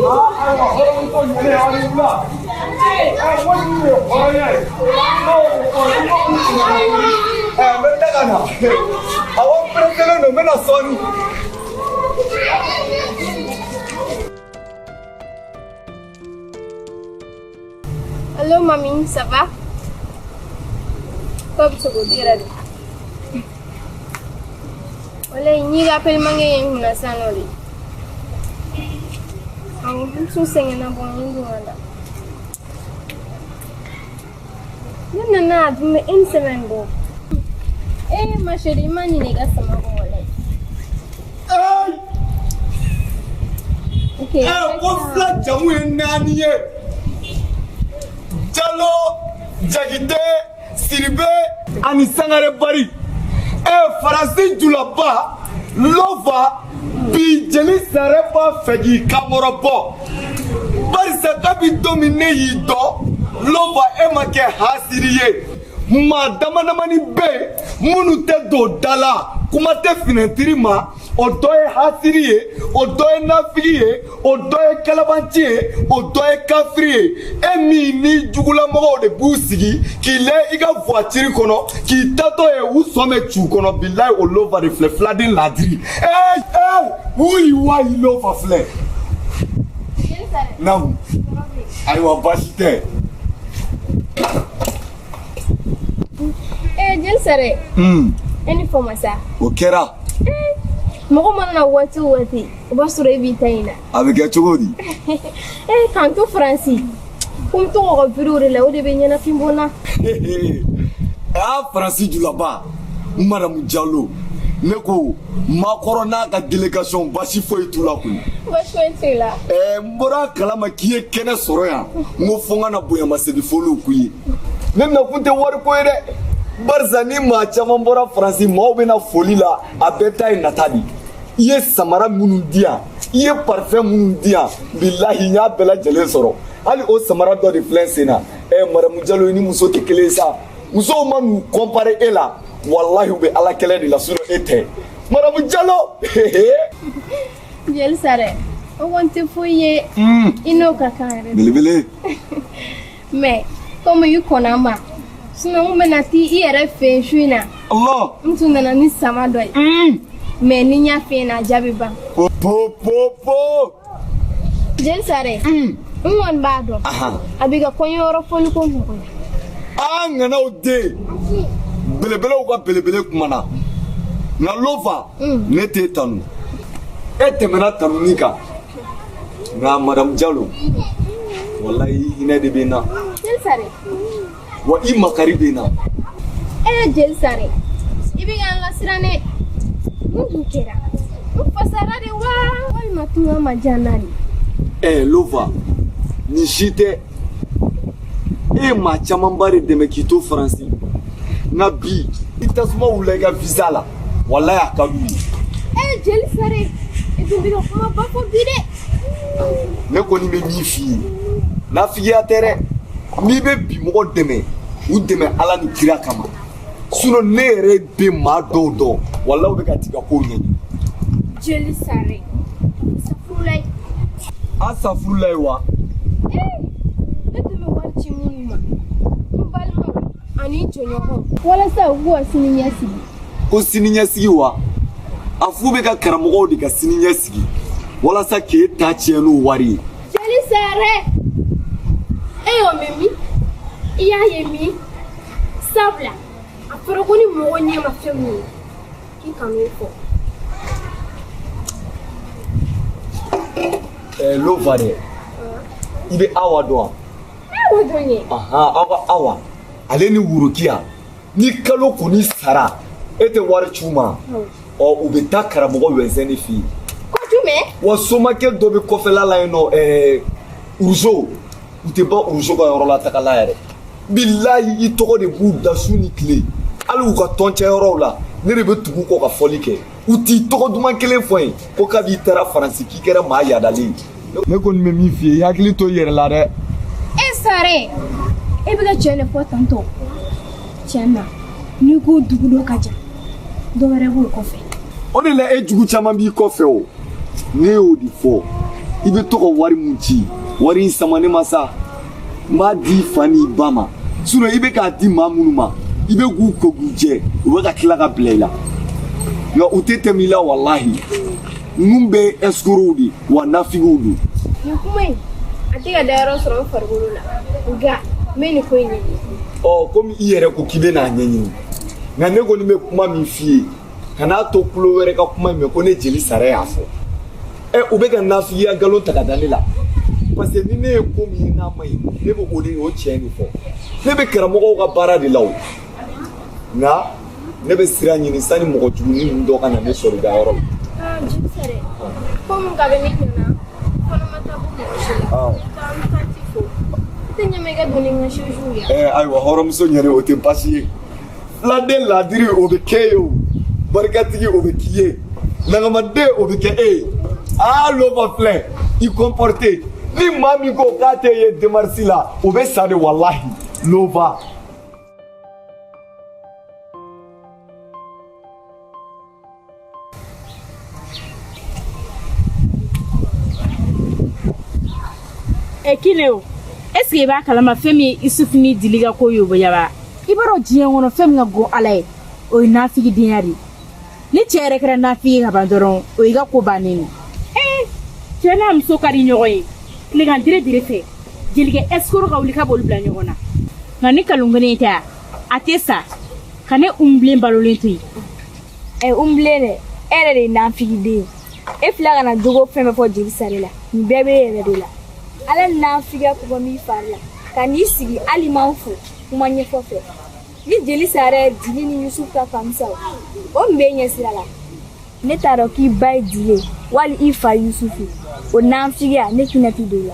Ayiwa hɔrɔnmuso ɲɛnɛ aw ni wula. Ɛ ko nin ye hɔrɔnya ye. N'o o ni ko ɛ n bɛ taa ka na. Awɔ n pereselen don n bɛ na sɔɔni. Allô, mamie, ça va? Ko bɛ cogo di yɛrɛ de? Walayi n y'i ka appel manqué ye n kunna sisan nɔ de. Awɔ, n tun sɛgɛnna bɔ n dun ka da. Ne nana a dun bɛ une semaine bɔ. Eh, ma chérie, i ma ɲinɛ i ka sama kɔ walayi. Ok. Ko fila jamu ye naani ye. Jalo, Jakite, Siribe ani Sangare Bari. Faransi julaba, Lova, bi jeli sare b'a fɛ k'i kankɔrɔ bɔ. Barisa kabi don min ne y'i dɔn, Lova e ma kɛ hasiri ye. Maa dama damani bɛ yen minnu tɛ don da la, kuma tɛ finɛtiri ma. O dɔ ye hasiri ye, o dɔ ye nafigi ye, o dɔ ye kalabanci ye, o dɔ ye kafiri ye. E min ni jugulamɔgɔw de b'u sigi k'i lɛ i ka voiture kɔnɔ k'i tatɔ ye u sɔn bɛ cu kɔnɔ, bilayi o Lova de filɛ, filaden ladiri. Ee wuyi wayi Lova filɛ. Naamu. Ayiwa baasi tɛ. Eh, jeli Sare. E ni fama sa. O kɛra. Mɔgɔ mana na waati o waati, o b'a sɔrɔ e b'i ta in na. A bɛ kɛ cogo di? Eh, k'an to Faransi. Ko n bɛ to k'aw ka vidéo de la, o de bɛ ɲɛnafin bɔ n na. Aa Faransi julaba, Madamu Jalo, ne ko Makɔrɔ n'a ka délégation basi foyi t'u la koyi. Basi foyi t'u la. N bɔra a kalama k'i ye kɛnɛ sɔrɔ yan, n ko fo n ka na bonyamasegin foliw k'u ye. Ne nakun tɛ wariko ye dɛ. Barisa ni maa caman bɔra Faransi, maaw bɛna foli la, a bɛɛ ta ye nata de ye. I ye samara minnu di yan, i ye parfum minnu di yan, bilahi n y'a bɛɛ lajɛlen sɔrɔ. Hali o samara dɔ de filɛ n sen na. Madamu Jalo, i ni muso tɛ kelen ye sa. Musow ma n'u comparer e la, walahi u bɛ ala kɛlɛ de la, sinon e tɛ. Madamu Jalo. Jeli Sare, o kɔni tɛ foyi ye. I n'o ka kan yɛrɛ. Belebele. Mais comme i kɔnna ma, sinon n kun bɛna t'i i yɛrɛ fɛ yen su in na. Allah. N tun nana ni sama dɔ ye. Mais ni n y'a f'i ɲɛna, a jaabi ban. Po po po. Jeli Sare. N kɔni b'a dɔn. A b'i ka kɔɲɔyɔrɔ fɔli ko nɔgɔya. Aa ŋanaw den. Belebelew ka belebele kumana. Nka Lova, ne t'e tanu. E tɛmɛna tanuni kan. Nka Madamu Jalo, walayi i hinɛ de bɛ n na. Jeli Sare. Wa i makari bɛ n na. Eh Jeli Sare, i bɛ ka n lasiran dɛ. Mun dun kɛra? N fasara de wa walima tunga ma diya n na de? Lova, nin si tɛ. E ye maa camanba de dɛmɛ k'i to Faransi. Nka bi, i tasuma wulila i ka visa la. Walayi a ka d'u ye. Eh Jeli Sare, i dun bɛ ka kumaba fɔ bi dɛ. Ne kɔni bɛ min f'i ye, nafigiya tɛ dɛ. N'i bɛ bi mɔgɔ dɛmɛ, u dɛmɛ Ala ni kira kama. Sinon ne yɛrɛ bɛ maa dɔw dɔn, walayi u bɛ ka t'i ka kow ɲɛɲini. Jeli Sare, safurulayi. A safurulayi wa? Ne tun bɛ wari ci minnu ma, n balimaw ani n jɔɲɔgɔnw, walasa u k'u ka sini ɲɛsigi. Ko sini ɲɛsigi wa? A f'u bɛ ka karamɔgɔw de ka sini ɲɛsigi walasa k'e ta tiɲɛ n'o wari ye. Jeli Sare, e y'o mɛn min? I y'a ye min? Sabula a fɔra ko ni mɔgɔ ɲɛ ma fɛn min ye, k'i kan'o fɔ. Lova dɛ, i bɛ Awa dɔn wa? Awa dɔn ye. Aw ka Awa, ale ni Worokiya, ni kalo kɔni sara, e tɛ wari ci u ma. Ɔ u bɛ taa karamɔgɔ Wɛnsɛni fɛ yen. Ko jumɛn? Wa somakɛ dɔ bɛ kɔfɛla la yen nɔ, Uruzo, u tɛ ban Uruzo ka yɔrɔ la taga la yɛrɛ. Bilayi i tɔgɔ de b'u da su ni tile. Hali u ka tɔncɛyɔrɔw la, ne de bɛ tugu u kɔ ka fɔli kɛ. U t'i tɔgɔ duman kelen fɔ yen ko kabi i taara Faransi k'i kɛra maa yadalen ye. Ne kɔni bɛ min f'i ye, i hakili to i yɛrɛ la dɛ. E Sare, e bɛ ka tiɲɛ de fɔ tantɔ. Tiɲɛ na, n'i ko dugu dɔ ka jan, dɔ wɛrɛ b'o kɔfɛ. O de la e jugu caman b'i kɔfɛ o. Ne y'o de fɔ. I bɛ to ka wari mun ci, wari in sama ne ma sa, n b'a di i fa n'i ba ma. Sinon i bɛ k'a di maa minnu ma, i bɛ k'u ko k'u jɛ, u bɛ ka tila ka bila i la. Nka u tɛ tɛmɛ i la walahi. Ninnu bɛɛ ye escrocs de ye wa nafigiw don. Nin kuma in a tɛ ka dayɔrɔ sɔrɔ n farikolo la, nka n bɛ nin ko in ɲɛɲini. Ɔ komi i yɛrɛ ko k'i bɛ n'a ɲɛɲini, nka ne kɔni bɛ kuma min f'i ye, kan'a to tulo wɛrɛ ka kuma in mɛn ko ne jeli sara y'a fɔ. Ɛ u bɛ ka nafigiya nkalon ta ka da ne la, parce que ni ne ye ko min ye n'a ma ɲi, ne bɛ o de o tiɲɛ de fɔ. Ne bɛ karamɔgɔw ka baara de la o, nka ne bɛ sira ɲini sani mɔgɔ jugunin ninnu dɔ ka na ne sɔrɔ i ka yɔrɔ la. Jeli Sare, komi kabini nana fana ma taa bɔ mɔgɔ si la, ka n tanti fo, i tɛ ɲɛma i ka don ni n ka séjour ye. Ayiwa hɔrɔnmuso ɲɛni, o tɛ baasi ye. Filaden ladiri o bɛ kɛ ye o, barikatigi o bɛ k'i ye, nagamaden o bɛ kɛ e ye. Aa Lova filɛ, i comporté ni maa min ko k'a tɛ ye démarche la, o bɛ sa de walahi Lova. Ɛ Kine o, est ce que i b'a kalama fɛn min ye Isufu ni Dili ka ko yoboyaba? I b'a dɔn diɲɛ kɔnɔ fɛn min ka go Ala ye, o ye nafigidenya de ye. Ni cɛ yɛrɛ kɛra nafigi ka ban dɔrɔn, o y'i ka ko bannen ye. Ee cɛ n'a muso ka di ɲɔgɔn ye, tilegan dire dire fɛ, jelikɛ escroc ka wuli k'a b'olu bila ɲɔgɔn na. Nka ni kalon kelen tɛ, a tɛ sa ka ne Unbilen balolen to yen. Ɛ Unbilen dɛ, e yɛrɛ de ye nafigiden ye. E filɛ ka na jogo fɛn bɛɛ fɔ jeli Sare la, nin bɛɛ bɛ e yɛrɛ de la. Ala ni nafigiya kɔgɔ m'i fari la, ka n'i sigi hali m'an fo kuma ɲɛfɔ fɛ. Ni jeli Sare Dili ni Yusufu ka famisa o min b'e ɲɛ sira la. Ne t'a dɔn k'i ba ye Dili ye wali i fa Yusufu, o nafigiya ne Kinɛ tɛ don o la.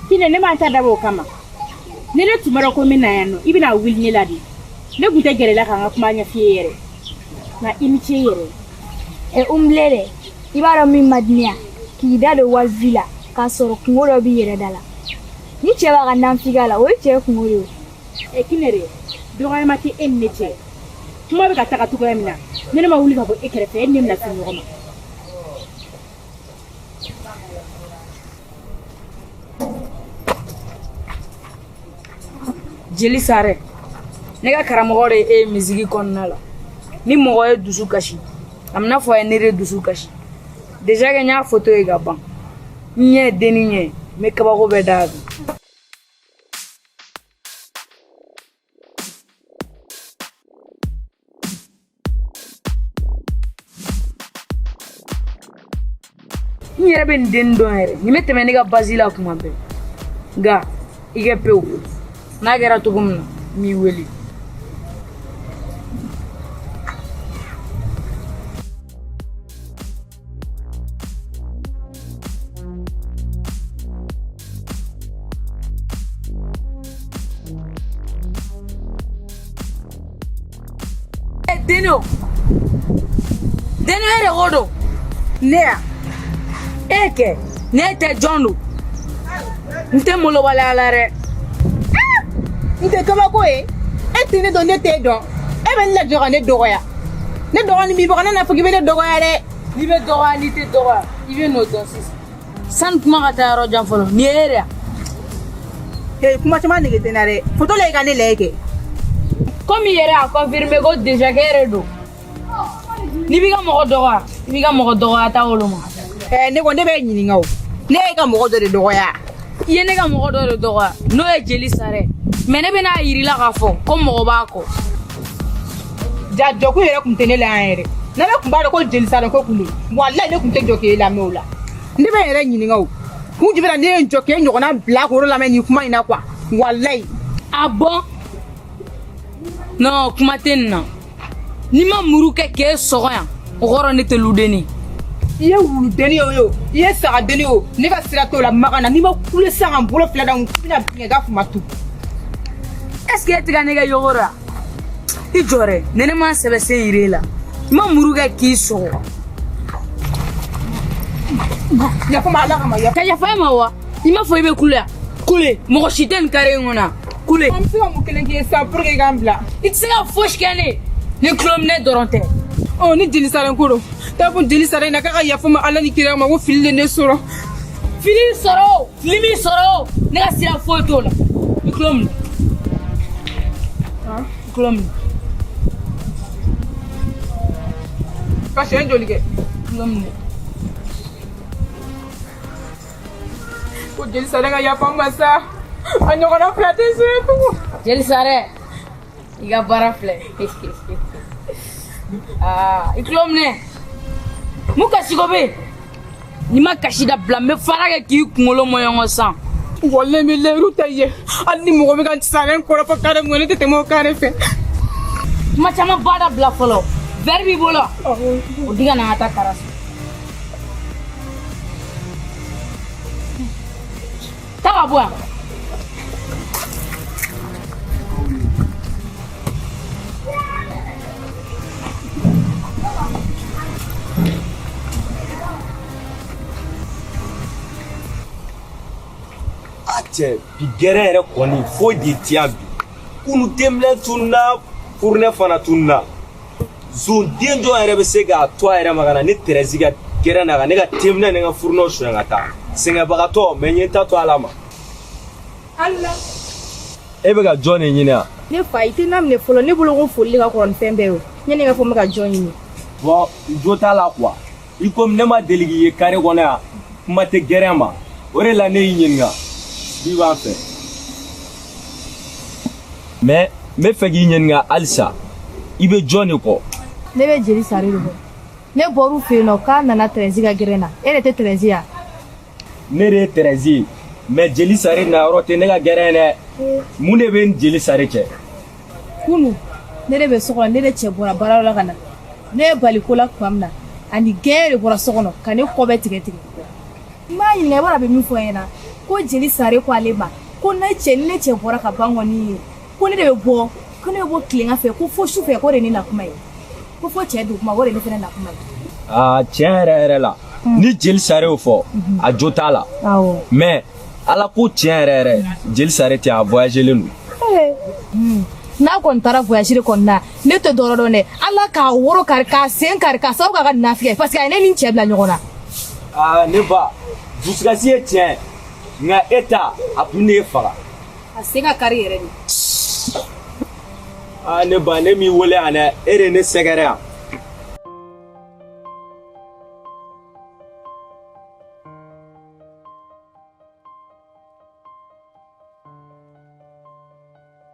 Kinɛ, ne m'an ta dabɔ o kama. Ni ne tun b'a dɔn ko n bɛ na yan nɔ, i bɛna wuli ne la de. Ne tun tɛ gɛrɛ i la ka n ka kuma ɲɛf'i ye yɛrɛ. Nka i ni ce i yɛrɛ ye. Ɛ Unbilen dɛ, i b'a dɔn min man di ne ye, k'i da don walivi la k'a sɔrɔ kungo dɔ b'i yɛrɛ da la. Ni cɛ b'a ka nafigiya la, o ye cɛ kungo de ye. Ɛ Kinɛ dɛ, dɔgɔyama tɛ e ni ne cɛ. Kuma bɛ ka taga cogoya min na, ni ne ma wuli ka bɔ e kɛrɛfɛ, e ni ne bɛna se ɲɔgɔn ma. Jeli Sare, ne ka karamɔgɔ de ye e ye misigi kɔnɔna la. Ni mɔgɔ ye dusu kasi, a bɛna fɔ a ye ne de dusu kasi. Déjà que n y'a photo ye ka ban, n ɲɛ denni ɲɛ, n bɛ kabako bɛɛ d'a kan. N yɛrɛ bɛ nin denni dɔn yɛrɛ, nin bɛ tɛmɛ ne ka basi la kuma bɛɛ. Nka i kɛ pewu, n'a kɛra cogo min na n b'i wele. Denni o, denni e de ko don. Ne ya e kɛ ne tɛ jɔn don, n tɛ molobaliya la dɛ. N tɛ kabako ye, e tɛ ne dɔn, ne t'e dɔn, e bɛ ne lajɔ ka ne dɔgɔya. Ne dɔgɔnin b'i bɔ, kana n'a fɔ k'i bɛ ne dɔgɔya dɛ. N'i bɛ dɔgɔya, n'i tɛ dɔgɔya, i bɛ n'o dɔn sisan. Sani kuma ka taa yɔrɔ jan fɔlɔ, nin ye e de ya. Hey, kuma caman nege tɛ n na dɛ. Foto la i ka ne lajɛ kɛ. Komi i yɛrɛ y'a confirmer ko déjà k'e yɛrɛ don. N'i b'i ka mɔgɔ dɔgɔya, i b'i ka mɔgɔ dɔgɔya ta woloma. Ne ko ne bɛ ɲininka o. Ne ye ka mɔgɔ dɔ de dɔgɔya. I ye ne ka mɔgɔ dɔ de dɔgɔya, n'o ye jeli Sare. Mais ne bɛna yir'i la k'a fɔ ko mɔgɔ b'a kɔ. Ja jɔkun yɛrɛ kun tɛ ne la yan yɛrɛ. Ne kun b'a dɔn ko jeli Sare ko kun don. Walayi ne kun tɛ jɔ k'e lamɛn o la. Ne bɛ n yɛrɛ ɲininka o. Kun jumɛn na ne ye n jɔ k'e ɲɔgɔnna bila k'o lamɛn nin kuma in na quoi. Walayi. Ah bon? Non, kuma tɛ nin na. N'i ma muru kɛ k'e sɔgɔ yan, o kɔrɔ ne tɛ ludenni. I ye wuludenni ye o, i ye sagadenni o, ne ka sira t'o la makan na. N'i ma kule sisan ka n bolo fila da n kun, i bɛna bin ka kuma tu. Est-ce que e tɛ ka ne kɛ yogoro ya? I jɔ dɛ, ni ne ma sɛbɛ sen yir'e la, i ma muru kɛ k'i sɔgɔ. Yafa ma Ala kama, yafa. Ka yafa e ma wa? I m'a fɔ i bɛ kule yan? Kule, mɔgɔ si tɛ nin carré in kɔnɔ yan. Kule. An bɛ se ka mun kelen k'i ye sisan pour que i k'an bila? I tɛ se ka fosi kɛ ne ye ni tulominɛ dɔrɔn tɛ. Ɔ ni jeli Sare ko don, taa fɔ jeli Sare in na k'a ka yafa ma Ala ni kira ma ko fili de ne sɔrɔ. Fili sɔrɔ o, fili m'i sɔrɔ o, ne ka sira foyi t'o la. I tulo minɛ. I tulo minɛ. Ka siɲɛ joli kɛ? I tulo minɛ. Ko jeli sare ka yafa n ma sa. A ɲɔgɔnna fila tɛ se tugun. Jeli sare, i ka baara filɛ. Aa, i tulo minɛ. Mun kasiko bɛ yen? N'i ma kasi dabila, n bɛ fara kɛ k'i kunkolo mɔɲɔngɔ san. Walayi n bɛ layiru ta i ye. Hali ni mɔgɔ bɛ ka sare kɔrɔfɔ kare mun ne tɛ tɛmɛ o kare fɛ. Kuma caman ba dabila fɔlɔ. Verre b'i bolo wa? O di ka na an ka taa kara san. Taa ka bɔ yan. A cɛ bi gɛrɛn yɛrɛ kɔni foyi de ti yan bi kunu denminɛ tununa furunɛ fana tununa zon den jɔn yɛrɛ bɛ se k'a to a yɛrɛ ma ka na ne tɛrɛzi ka gɛrɛn na ka ne ka denminɛ ni n ka furunɛw suɲɛ ka taa sɛgɛnbagatɔ mɛ n ye n ta to ala ma. Ala. E bɛ ka jɔn de ɲini yan. Ne fa i tɛ na minɛ fɔlɔ ne bolo ko foli de ka kɔrɔ ni fɛn bɛɛ ye o yanni i ka fɔ n bɛ ka jɔn ɲini. Bɔn jo t'a la kuwa i komi ne ma deli k'i ye kare kɔnɔ yan kuma tɛ gɛrɛn ma o de la ne y'i ɲininka bi b'an fɛ mɛ n bɛ fɛ k'i ɲininka halisa i bɛ jɔn de kɔ. Ne bɛ jeli sare de kɔ ne bɔr'u fɛ yen nɔ k'a nana tɛrɛnsi ka gɛrɛn na e de tɛ tɛrɛnsi ya. Ne de ye tɛrɛnsi ye mɛ jeli sare na yɔrɔ tɛ ne ka gɛrɛn dɛ mun de bɛ n jeli sare cɛ. Kunu ne de bɛ so kɔnɔ ne de cɛ bɔra baarayɔrɔ la ka na ne ye bali ko la tuma min na ani gɛn de bɔra so kɔnɔ ka ne kɔ bɛɛ tigɛ tigɛ n b'a ɲininka i b'a dɔn a bɛ min fɔ n ɲɛna ko jeli sare ko ale ma ko ne cɛ ni ne cɛ bɔra ka ban kɔni ko ne de bɛ bɔ ko ne bɛ bɔ tilegan fɛ ko fo su fɛ k'o de ye ne na kuma ye ko fo cɛ don kuma o de ye ne fana na kuma ye. Aa tiɲɛ yɛrɛ yɛrɛ la ni jeli sare y'o fɔ a jo t'a la mɛ ala ko tiɲɛ yɛrɛ yɛrɛ jeli sare tɛ a voyagelen don. N'a kɔni taara voyage de kɔni na ne tɛ dɔrɔ dɔn dɛ ala k'a woro kari k'a sen kari k'a sababu k'a ka nafigiya parce que a ye ne ni n cɛ bila ɲɔgɔn na. Aa ne ba dusukasi ye tiɲɛ nka e ta a kun ne faga. A sen ka kari yɛrɛ de. Aa ne ba ne m'i wele yan dɛ e de ye ne sɛgɛrɛ yan.